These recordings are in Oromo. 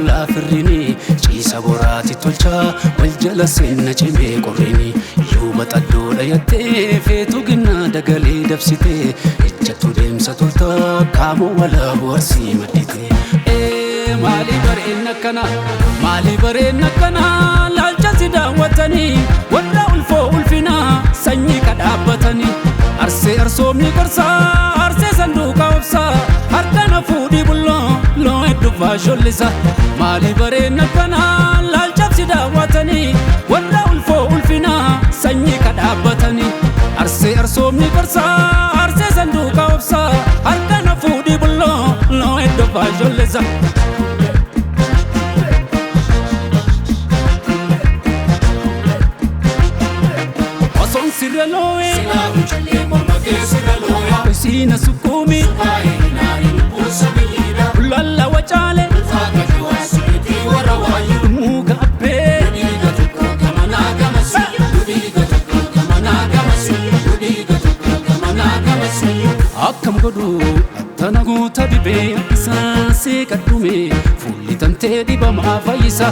ollaa firrini ciisa boraati tolchaa wal jala seenna cimee qorrini yuuba xaddoo dhayattee feetu ginnaa dagalee dabsitee ejjattu deemsa toltaa kaamoo walaabu arsii maddite. Maali bareen akkana maali bareen akkana laalcha si daawwatanii warra ulfoo ulfinaa sanyii kadhaabbatanii arsee arsoomni qorsaa arsee sanduuqa obsaa harka fuudhii bulloo loo hedduu faashollisa maali bareen akkana laalcha si daawwatanii warra ulfoo ulfinaa sanyii kadhaabbatanii arsee arsoomni qorsaa arsee sanduuqa obsaa harka fuudhii bulloo loo hedduu faashollisa. Osoon sirra loo'ee Silaa mucallee morma keessa looya. Isiina sukkuumi Baay'ee naani lubbuun sabiyyiidha. Lalla wacaale Ulfaa gadi waasuutii warra waayu. Muka abbee Dhiiga tokko gamanaa gamasi. Dhiiga tokko gamanaa gamasi. Dhiiga tokko gamanaa gamasi. Akkam godhu attana goota dibee isaa seeqadhume fuulli tantee dhibamaa fayyisa.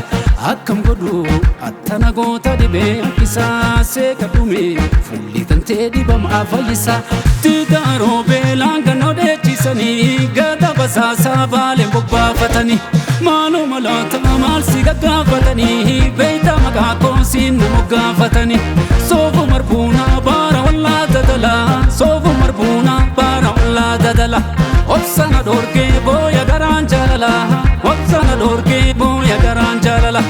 Akkam godhu attana goota dibee isaa seeqadhume fuulli tantee dhibamaa fayyisa. Tigaaroo beelaan ganoo dheechisanii gata basaasaa baaleen bobbaafatanii maaloo maloota maal si gaggaafatanii beeyta maqaa koosiin na moggaafatanii soofu marbuunaa baara wallaa dadalaa soofu marbuunaa baara wallaa dadala obsana dhoorgee booya garaan jaalala obsana dhoorgee booya garaan jaalala.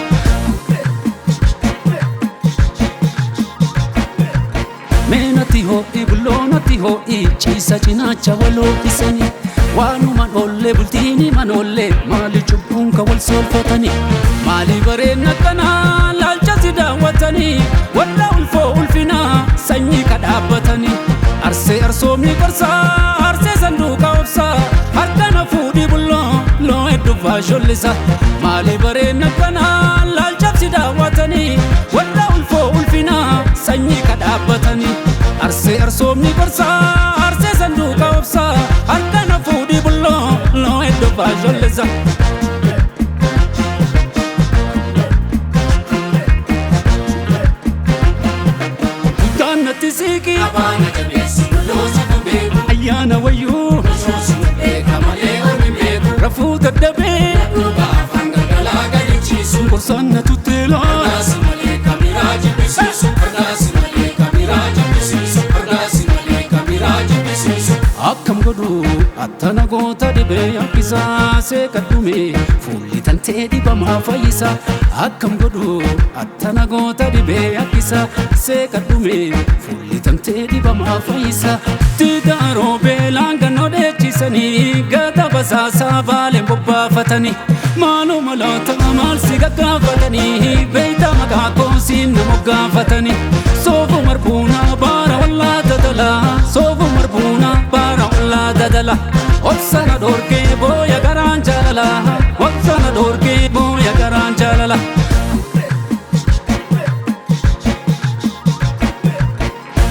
Meenatti ho'i bulloonatti ho'i ciisa cinaacha waloo isanii waanuma dhoollee bultiini manoollee maali cubbuun ka wal soolfatanii maali bareen akkanaa laalcha si daawwatanii warra ulfoo ulfinaa sanyii kadhaabbatanii arsee arsoomni qorsaa arsee sanduuqa obsaa harka na fuudhii bulloo loo hedduu faashollisa maali bareen akkanaa laalcha si daawwatanii warra ulfoo ulfinaa sanyii kadhaabbatanii arsee arsoomni qorsaa arsee sanduuqa obsaa harka na fuudhii bulloo loo hedduu faashollisa. Guddaan natti siiqii Abaana jabeessi bulloosa kan beeku. Ayyaana wayyuu Soosii beeka malee ormi beeku. Rafuu dadhabee Dhugaa afaan galgalaa gadi ciisu. Qorsaan na tutteelaa Fardaasi malee kamiraa jibbisiisu. Fardaasi malee kamiraa jibbisiisu. Fardaasi malee kamiraa jibbisiisu. Akkam godhu attana goota dhibee akkisaa seeqadhume fuulli tantee dhibamaa fayyisa. Akkam godhu attana goota dhibee akkisaa seeqadhume fuulli tantee dhibamaa fayyisa. Tigaaroo beelaan gannoo dheechisanii gata basaasaa baaleen bobbaafatanii maaloo maloota maal si gaggaafatanii beeyta maqaa koosiin na moggaafatanii soofu marbuunaa baara wallaa dadalaa soofu marbuunaa baara wallaa dadala obsana dhoorgee booya garaan jaalala obsana dhoorgee booya garaan jaalala.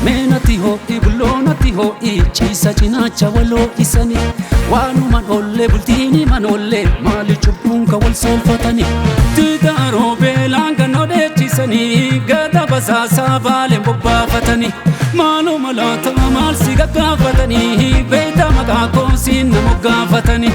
Meenatti ho'i bulloonatti ho'i ciisa cinaacha waloo isanii waanuma dhoollee bultiini manoollee maali cubbuun ka wal soolfatanii tigaaroo beelaan gannoo dheechisanii gata basaasaa baaleen bobbaafatanii maaloo maloota maal si gaggaafatanii beeyta maqaa koosiin na moggaafatanii